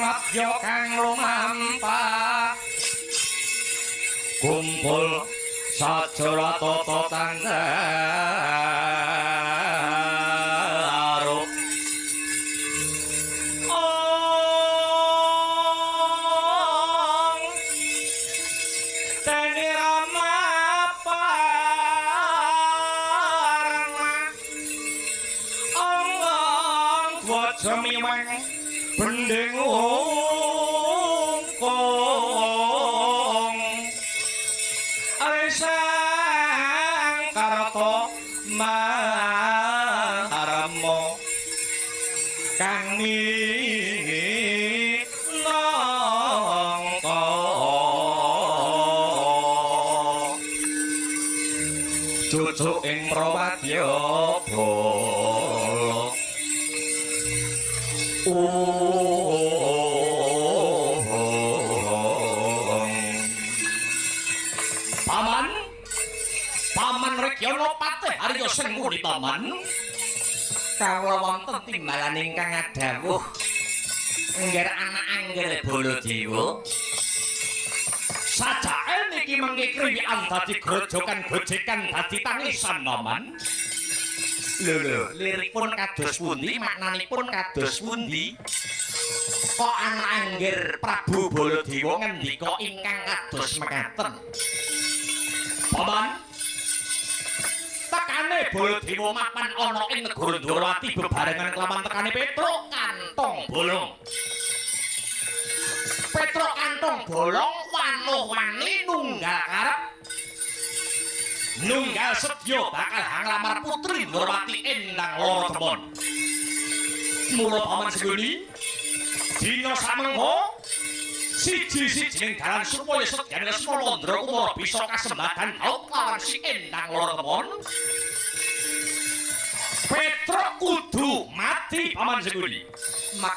Wadya kang lumampah kumpul sajara tata tanggaru. Ong teni Rama parama ong ong dwaja miweng bending ungkung arisang karta marmo kang minangka cucuk ing prawadya bala. Paman, Paman Rekyana Patih Arya Sengkuni Paman. Kawula wonten timbalan ingkang adhawuh ngger anak angger Baladewa. Sajake niki mengke kriwikan dadi grojokan gojekan dadi tangisan Paman. Lho lho, lirikipun kados pundi, maknanipun kados pundi? Kok anak angger Prabu Baladewa ngendika ingkang kados mekaten? Paman, tekane Baladewa mapan ana ing negara Ndrawati bebarengan kelawan tekane Petruk Kantong Bolong. Petruk Kantong Bolong wanuh-wani nunggal karep, nunggal sedya bakal nglamar putri Ndrawati Endang Loro Temon. Mula Paman Sengkuni, dina samengko siji-sijining dalan supaya sedyane Lesmana Landra Kumara bisa kasembadan dhaup lawan si Endang Loro Temon, Petruk kudu mati, Paman Sengkuni.